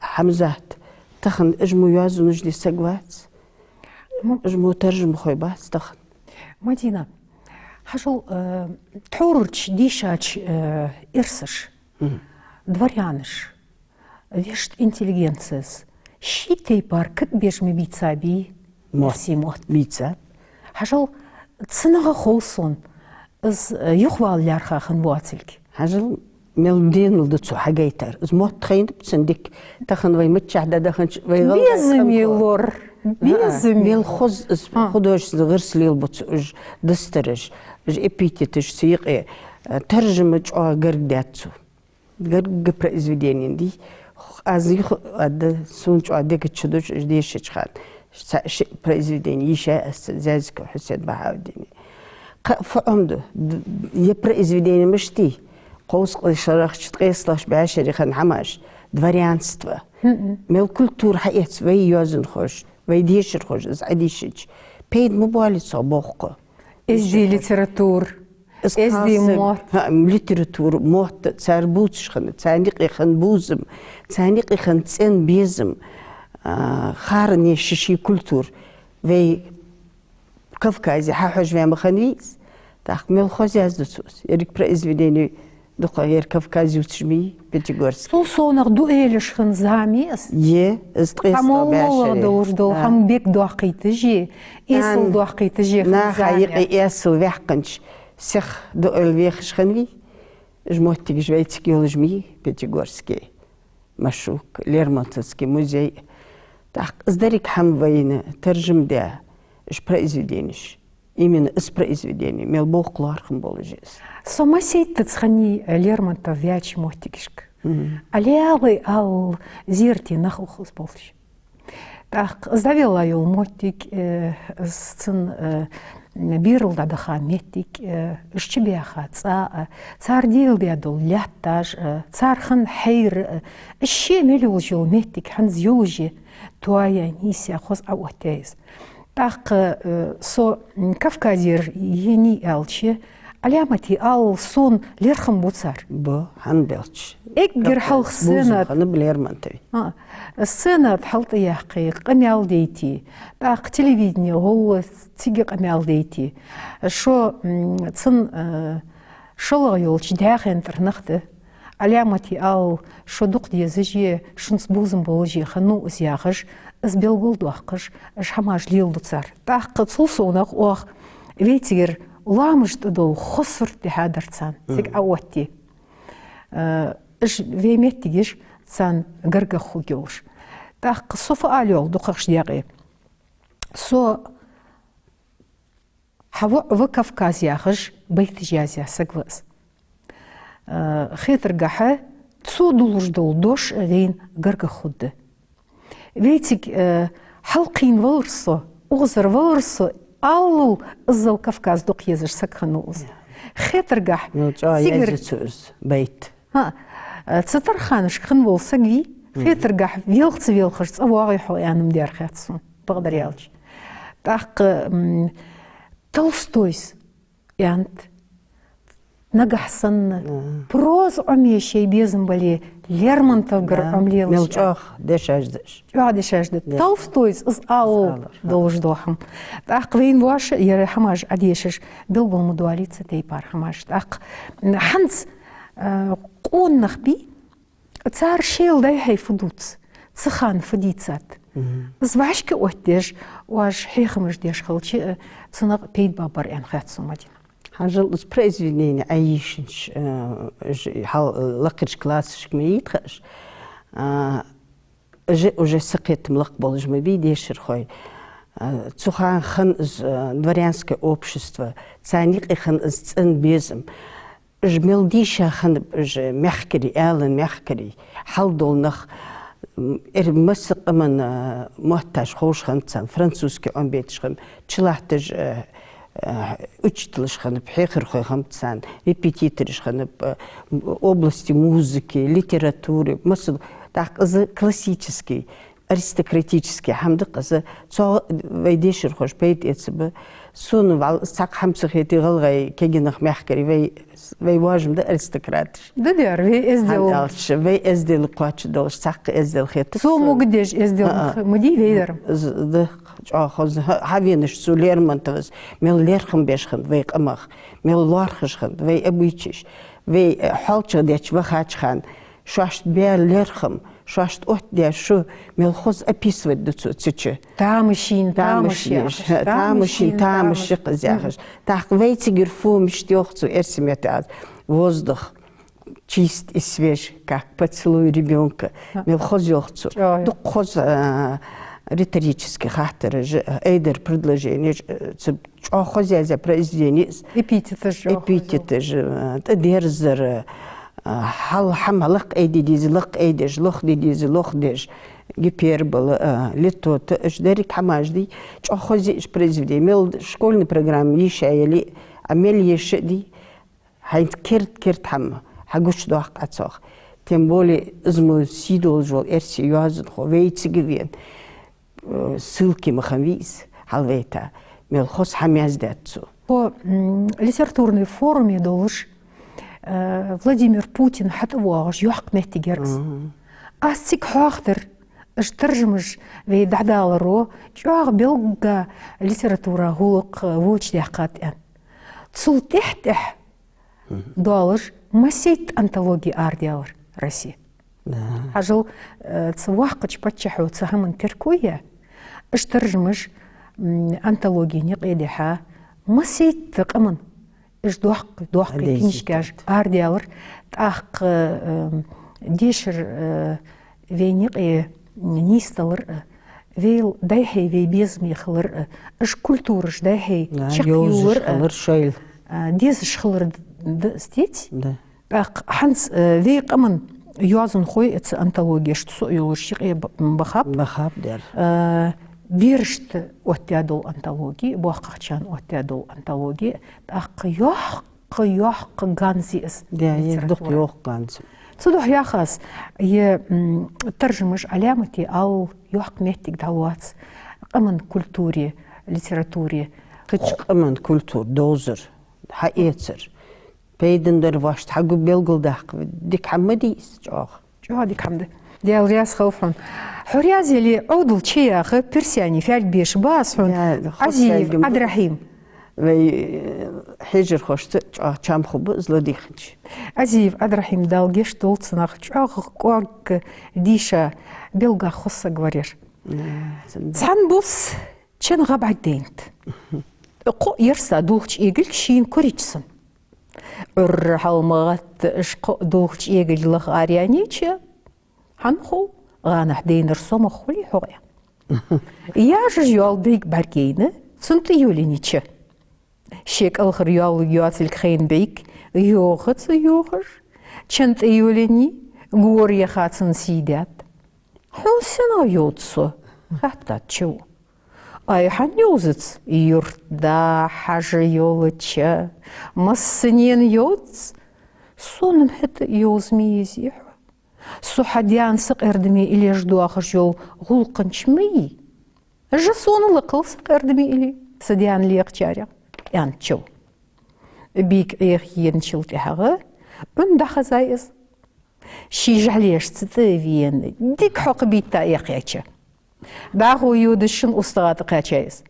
Хьамзат. Тахан уж мо йоазонаш де саг вац. М. Уж мо таржамхой бац тахан. Мадина, хьажал, э, тхьоврарча дийшача, э, эрсаша, дворянаш, вешта интеллигенцес ший тайпара ког беш ма бийцабий? Мотт. Эрсий мотт. Бийцаб. Хьажал, цунах хов сона, из, э, юхавала лаьрхӀа хинна воацилга. Хьажал, мел денал да цо хьагойтар. Из мотт хайнаб цун дика. Тахан вай миччахьа дӀадаханча вай гӀалгӀай безам къаман лор. ХӀаа, безам. Мел хоза из художественни гӀирс лелабу цо уж дастараш, уж эпитеташ цу юкъе, э, таржама чӀоагӀа гарга даьд цо. Гаргга произведени, дий. Аз юха а да, сона чӀоагӀа дега чу дувц уж дешача хана. Цхьа ши произведени йийшай аз цун, Зязиков Хьусен Бахьаудина. Кхы а фу Ӏомаду, д-, ер произведени мишта я? Кховзткъеи шарахча, ткъеи итлагӀча бӀаьшере хинна хӀамаш, дворянство. Мел культура хьаэц вай йоазонхоша, вай дешархоша из Ӏодийшача. Пайда ма боалий цох, боху-кх. Эздий литература, эздий мотт. ХӀаа, литература, мотт, цар бувцаш хинна, царна юкъе хинна бувзам, царна юкъе хинна цӀена безам, а, харане ший-ший культура. Вай Кавказе хьахьожаваь ма хиннавий из. ТӀаккха мел хоза язду цо из. Еррига произведени дукха ер Кавказ ювцаш ма йий, Пятигорск. Цул совнагӀа дуэлаш хинна зама я из. Е, из ткъеи итлагӀа бӀаьшере. ХӀама моллагӀа долаш дола хӀама бега доаккхийташ е, эсала доаккхийташ е хинна зама я. Наха юкъе эсала ваьккхача сиха дуэла вехаш хиннавий? Уж моттигаш вайцига йолаш ма йий, Пятигорске. Машук, Лермонтовский музей. ТӀаккха из деррига хӀама вайна таржам даь, уж произведенеш. Именно из произведени, мел боккха лоархӀам болаш я из. Со массайттаза хиннай Лермонтов ваьча моттигашка. Мгм. Ӏалелай ала зерате нах ухаш болаш. ТӀаккха из дӀавелла йола моттиг, э, из цун, э, берал дӀадаха моттиг, э, уж чубаьха цӀа, э, цар дийла даь дола лаьтташ, э, цар хинна хьайра, э, уж ше мел йолаш йола моттиг хӀанз йолаш я, тоаяь, нийсъяь, хоза Ӏооттаяь из. ТӀаккха, э, со, м, Кавказера енай аьлча, Ӏаламате ала сона лерхӀам бу цар. Бу, хӀана баьлча. Эггара хьалха сцена тӀа. Бувзам хиннаб Лермонтова. А, сцена тӀа хьалтӀаяьккхе, къамаьл дайте, тӀаккха телевидене гӀолла цига къамаьл дайте. Шо, м, цун, э, шоллагӀа йолча даьхен тӀара нах да. Ӏаламате ала, шо дукха дезаш е, шуца бувзам болаш е хиннав из яхаш, из белгалдоаккхаш, уж хӀамаш леладу цар. ТӀаккха цул совнагӀа оаха вайцигара лоамаш тӀа дола хоза сурт дихьадар царна. Цига Ӏооттае. Э, уж вай моттигаш царна гаргагӀа хургйолаш. ТӀаккха со фу ала йоагӀа дукхагӀча даькъе. Со «ХьавоӀ ва Кавказ» яхаш байташ язъяь саг ва из. Э, хетаргахьа, цо дуллаш дола дош вайна гаргагӀа хургда. Вайцига, э, хьалкхийна валар со, укхазара валар со, аллал иззал Кавказ дукха езаш саг хиннав из. Хетаргахьа, мел чӀоагӀа язъю цо из байт. ХӀаа, э, цу тарханашка хинна вола саг вий, хетаргахьа, велха ца велхаш цӀавоагӀий хьо аьнна-м дер хет сона, бакъдар аьлча. ТӀаккха, м, Толстойс аьннад, нагахьа санна проза Ӏомае шоай безам бале, Лермонтовгара Ӏомалелаш. Мел чӀоагӀа дешаш да уж. ЧӀоагӀа дешаш да. Толстойс из алар долаш дола хӀама. ТӀаккха вайна воаш ер хӀамаш Ӏодешаш, белгал ма доалий цу тайпара хӀамаш. ТӀаккха, м, хӀанз, э, къонах бий, цар шоайла дӀай-хьай фу дувц, цу хана фу дийцад. Из вӀашка оттадеш, оаш хьехамаш деш хилча, цунах пайда бабар аьнна хаьттад сона, Мадина. Хьажал, из произведени Ӏайийшача, э, ж-, хьал-, лакхарча классашка ма йийтхаш, а, же уже сакхетам лакха болаш ма бий дешархой. А, цу хана хинна из, э, дворянское общество, царна юкъе хинна из цӀена безам. Уж мел дийша хиннаб, уж мехкарий, аьлан мехкарий, хьал дола нах, м, ер масса къаман, а, мотташ ховш хиннаб царна, французский Ӏомабеташ хиннаб, чулатташ, а, а, учителаш хиннаб, хьехархой хиннаб царна, репетитораш хиннаб, а, в области музыки, литературы, масса, тӀаккха из классический, аристократический хӀама да-кх из, цох вай дешархоша пайда эцаргба. Сона вӀалла цхьаккха хӀама ца хетий, гӀалгӀай кегий нах, мехкарий, вай, вай воажам да аристократаш. Да, дер, вай эздел. ХӀана аьлча, вай эздел кхоачаш долаш, цхьаккха эздел хетац сона. Цо мугдеш эздел. А-а. Ма дий вай дарам. З-, да, чӀоагӀа хоза. Хьа-, хьавенаш цу Лермонтовас, мел лерхӀам беш хиннад вай къамах, мел лоархӀаш хиннад вай обычайш, вай, э, хьоалчагӀа деча вахача хана шоашта баь лерхӀам, шоашта оттадаь шу мел хоза описывать ду цо цу чу. Тамашийна тамаш, тамаш яхаш. Тамашийна тамаш, тамаш яхаш. Мгм. Тамаш яхаш, яхаш. ТӀаккха вай цигара фу мишта йоах цо, эрсий меттала аьлча, воздух чист и свеж, как поцелуй ребёнка. Ха. Мел хоза йоах цо. ЧӀоагӀа. Дукха хоза, а, риторически хаттараш, а, айдар предложенеш, а, цу чӀоагӀа хоза яздаь произведени из. Эпитеташ чӀоагӀа хоза. Эпитеташ, э, тӀадерзар, э, хьал хӀама лакха айде деза, лакха айдеш, лоха де деза, лоха деш, гипербола, э, литота, уж деррига хӀамаш дий, чӀоагӀа хоза я уж произведени. Мел школьни программа йийша яле а, мел йийша а дий, хьайна керда-керда хӀама хьагучадоаккх Ӏа цох. Тем более из мо сий долаш вола эрсий йоазонхо вай цига вена, э, ссылки ма хиннавий из хьалвайта, мел хоза хӀама яздаьд цо. Тхо, м, литературни форуме долаш, э, Владимир Путин хьатӀавоагӀаш йоккха моттиг яр из. Мгм. Аз цига хьоахадир, уж таржамаш вай дӀадаларо чӀоагӀа белгга литература гӀулакх вочадаьккхад аьнна. Цул тӀехьа-тӀехьа Мгм. доаллаш массайтта антологи арадаьлар Россе. Да. Хьажал, э, цу воккхача паччахьо цу хӀаман терко яь, уж таржамаш, м, антологена юкъе дихьа, массайтта къаман уж доккхий, доккхий книжкаш арадаьлар, тӀаккха, э, дешар, э, вайна юкъе нийсдалар а, вай дӀайхьа вай безаме хилар а, уж культураш дӀайхьа чакхйоалар а, йовзаш хилар шоайла. А, дезаш хилар д-, д-, стец. Да. ТӀаккха хӀанз, э, вай къаман йоазонхой, э, цу антологешта со а йолаш юкъе б-, бахаб. Бахаб дер. Э, берашта оттадаь дола антологи, боккхагӀчарна оттадаь дола антологи, тӀаккха йоккха, йоккха ганз я из. Да, е литература. Дукха йоккха ганз. Цудухьа йоах аз, е, м, таржамаш Ӏаламате ала йоккха моттиг дӀалоац къаман культуре, литературе. Кхыча къаман культура довзар, хьаэцар. Пайдана дар вайна хьагу белгалдаккха дика хӀама ма дий из чӀоагӀа. ЧӀоагӀа дика хӀама да. Даьла раьза хилва хьона. Хьо раьза яле, Ӏовдал чу яха, пирсани фаьлг беш ба аз хьона. Ӏазиев Ӏабдрахьим. Вай, э, хьежархошта чӀоагӀа чам хургба из ладийгӀача. Ӏазиев Ӏабдрахьим, Дала гешт долда цунах, чӀоагӀа кӀоаг дийша, белггах хоза саг вар ер. Э, цун- Цхьан бус чан гӀа бӀаргадайнад. Кхо ерста дулхача эгилг шийна курача санна. Ӏуйрра хьалмагӀатта уж кхо дулхача эгилг лаха араяьннача, хьан хов, гӀанахьа дайнар сомах хулий хьогӀ? Яжаш йола бӀарг бӀаргаяйна, цун тӀа йолаеннача. Ший кӀалхара йоалларг йоацилга хайна бӀарг йоха ца йохаш, чан тӀа йолаеннай, гора яха цун сий даьд. Хьона сенах йовз со? — хаьттад чу. Ай, хьан йовзац, юртда хьажа йолча массанена йовз. Сона-м хӀаьта йовза ма езий хьо. Со хьа даьна сакъердаме илеш доахаш йола гӀулакханча ма йий. Жа сона лакхал сакъердаме илий са даьна лекхачарех, — аьннад чу. Бийга Ӏеха еначул тӀехьагӀа Ӏуна дӀахезай из. Ший жӀалешца тӀа а вена, дика хьокхабийтта эккхаьча, дӀахо йодаш шун устагӀа тӀакхаьчай из.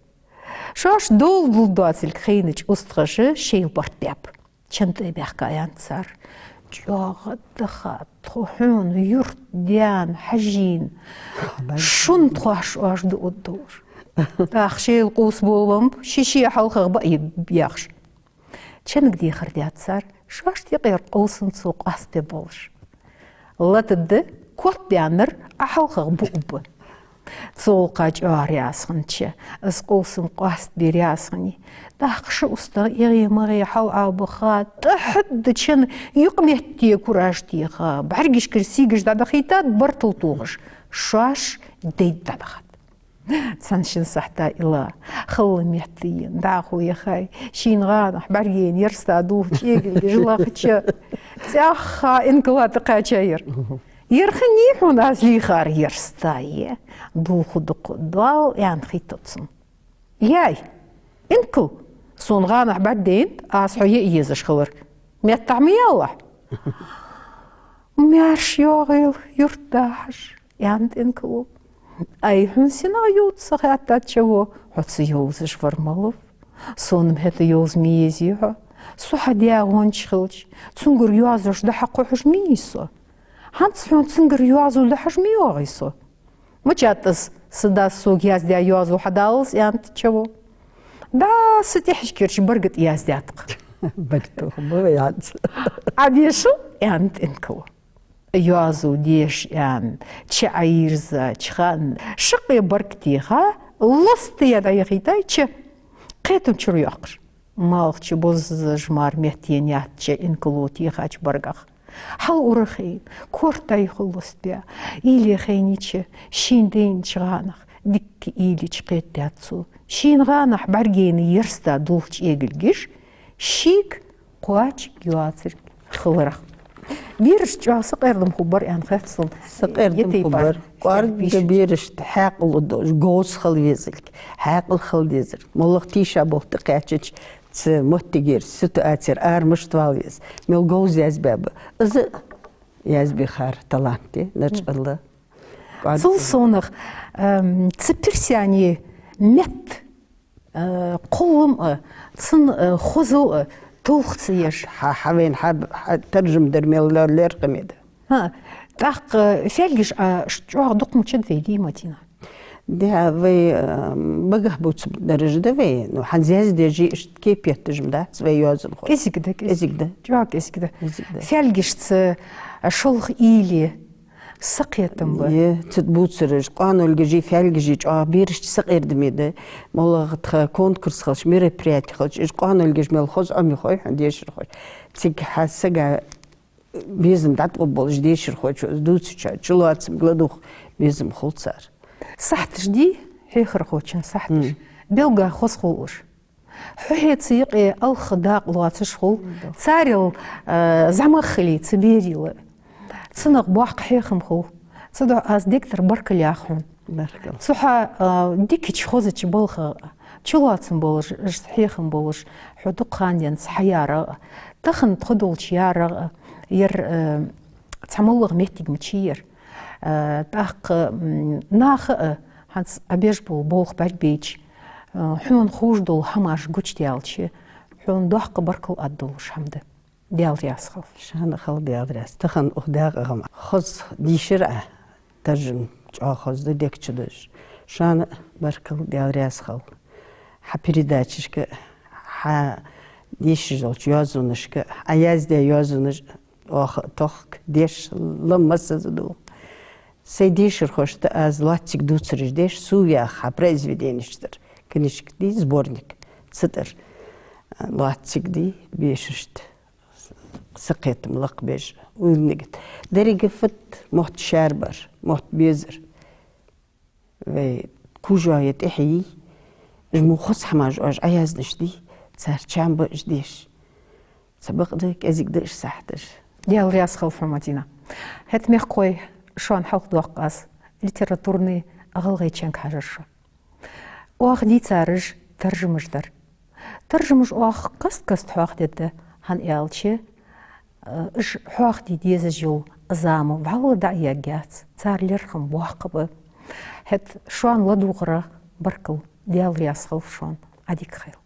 Шоаш дола дулдоацилга хайнача устагӀаша шоайла барт баьб. Чан тӀа а баьхка, аьннад цар. ЧӀоагӀа дахад тхо хьона, юртдаьна хьажийна, шун тхоаш оаш дуаддолаш. ТӀаккха шел къувса болабеннаб, ши-ши хьалхагӀа баъ е яхаш. Ченнга дехар даьд цар, шоашта юкъера къовсам цо къоастабе болаш. Латадда, котбаьннар Ӏа хьалхагӀа буаб. Цу гӀулакха чӀоагӀа раьза хиннад че, из къовсам къоастабе раьза хиннай. ТӀаккха ши устагӀа эгӀе-магӀе хьалъабаха, тӀехьа да чен юкъ метте кураж теха, бӀаргашкара сийгаш дӀадахийтад, бартал тохаш, шоаш дайда дӀадахад. Цхьан-шин сахьата ила, хала метта ена, дӀахо яхай, шийна гӀанахьа бӀаргаяйна ерста дулх чӀегилгаш лахача, цӀаьхха инкала тӀакхаьчай ер. Ер хиннай хьона аз лийхар ерста е, дулх-дукха доал, аьнна хийттад цунна. Яй, инкал, сона гӀанахьа бӀаргадайнад, аз хьо яа езаш хилар. Меттахьа ма ялалахь. Маьрша йоагӀийла, юртда хьажа, аьннад инкало. Ай, хьона сенах йовза са хаьттад чаво, хьо ца йовзаш вар малав? Сона-м хӀаьта йовза ма езий хьо. Со хьа даь гӀонча хилча, цунгара йоазуш дӀа-хьа кхухьаш ма йий со. ХӀанз хьона цунгара йоазув дӀа-хьажа ма йоагӀий со. Мичад из, са дас сога яздаь йоазув хьадаллалца, аьннад чаво. Да, са тӀехьашкарча барга тӀа яздаьд-кх. Барг тоха ма вай хӀанз. Ӏа дешал, аьннад инкало. Йоазув деша аьнна, чу Ӏайийрза, чу хана, шаккхе барг теха, лостае дӀаяхийтай чу, кхетам чура йоаккхаш. Малх чу боззаш мара меттаеннаяц чу инкало техача баргах. Хьал-ура хайна, корта дӀа-юха лостабаь, уйла е хайнича, шийна дайнача гӀанах дикка уйла еча кхетадаьд цо. Шийна гӀанахьа бӀаргаяйна ерста дулх чӀегилгаш шийга кхоачаргйоацарг хиларах. Берашта чӀоагӀа сакъердам хургбар аьнна хет сона. Сакъердам хургбар. КӀоарга берашта хьаькъал долаш, говза хила везалга, хьаькъал хила дезар. МоллагӀа тийшаболх тӀакхаьчача, цу моттигера, ситуацера ара мишта вала веза, мел говза язбаьб. Из язбе хар талант я, начкъала. Цул совнагӀа, эм, цу пирсаний метта, э, кхоллам а, цун, э, хозал а толхаца еш. Хьа, хьа вайна хьа, хьа таржам дар мел лер-, лерхӀаме да. ХӀа, тӀаккха фаьлгаш а ш-, чӀоагӀа дукха мичад вай, дий, Мадина? Да, вай, э, багахбувцараш да вай, ну, хӀанз яздеш иштта кепетташ-м дац вай йоазонхой. КӀезига да, кӀезига. КӀезига да. ЧӀоагӀа кӀезига да. КӀезига да. Фаьлгашца шолха уйла е, сакхетам ба. Е, цу тӀа бувцараш, къоанолгаши фаьлгаши чӀоагӀа берашта сакъердаме да. МоллагӀа тха конкурс хилча, мероприяти хилча, уж къоанолгаш мел хоза Ӏомаяхой хьона дешархоша. Цига хьа сага безам дӀатӀабоалаш дешархочо из дувцача, чулоацамга ладувгӀа безам хул цар. Сахьташ дий, хьехархочун сахьташ. Мм. Белгга хоза хул уж. Хьо хьеца юкъе алха дакъа лоацаш хул. Мм, да. Царел, э, зӀамагӀа хилий цу берийла. Цунах боккха хьехам хул. Цудухьа аз дегтара баркал ях хьона. Баркал. Цу хьа, а, дикача хозача балха, чулоацам болаш, хьехам болаш, хьо дукха ха денз хьаярах, тахан тхо долча ярах, ер, а, цхьа моллагӀа моттиг ма йий ер. А, тӀаккха, м, наха а, хӀанз Ӏа беш бола болх бӀаргабайча, а, хьона ховш дола хӀамаш гучадаьлча, хьона доккха баркал аргдолаш хӀама да. Даьла раьза хилва. Шоана хила Даьла раьза. Тахан укх даькъе хӀама хоза дийшар Ӏа, таржам чӀоагӀа хоза да, дег чу дозаш. Шоана баркал, Даьла раьза хилва. Хьа передачашка, хьа дешаш долча йоазонашка, Ӏа яздаь йоазонаш оаха тохк, деш лам массаза да. Сай дешархошта аз лоацца дувцараш деш, сов яха хьа произведенеш тӀара. Книжка дий, сборник, цу тӀара. Лоацца дий, бешарашта сакхетам лакхбеш, уйла нигат. Деррига фат мотт шаьрбар, мотт безар. Вай кужоя тӀехьа йий, уж мо хоза хӀамаш оаш Ӏаяздеш дий, цар чам ба уж деш. Ца бакъда, кӀезига да уж сахьташ. Даьла раьза хилва хьона, Мадина. ХӀаьта, мехкахой, шоана хьалхадоаккх аз литературни гӀалгӀайченга хьажар шо. Оаха дийцараш таржамаш дар. Таржамаш оаха каст-каста хьоахадергда, хӀана аьлча, э, уж хьоахаде дезаш йола зама вӀалла дӀа а ергьяц, цар лерхӀам боккха ба. ХӀаьта шоана ладувгӀарах баркал, Даьла раьза хилва шоана, Ӏа дика хийла.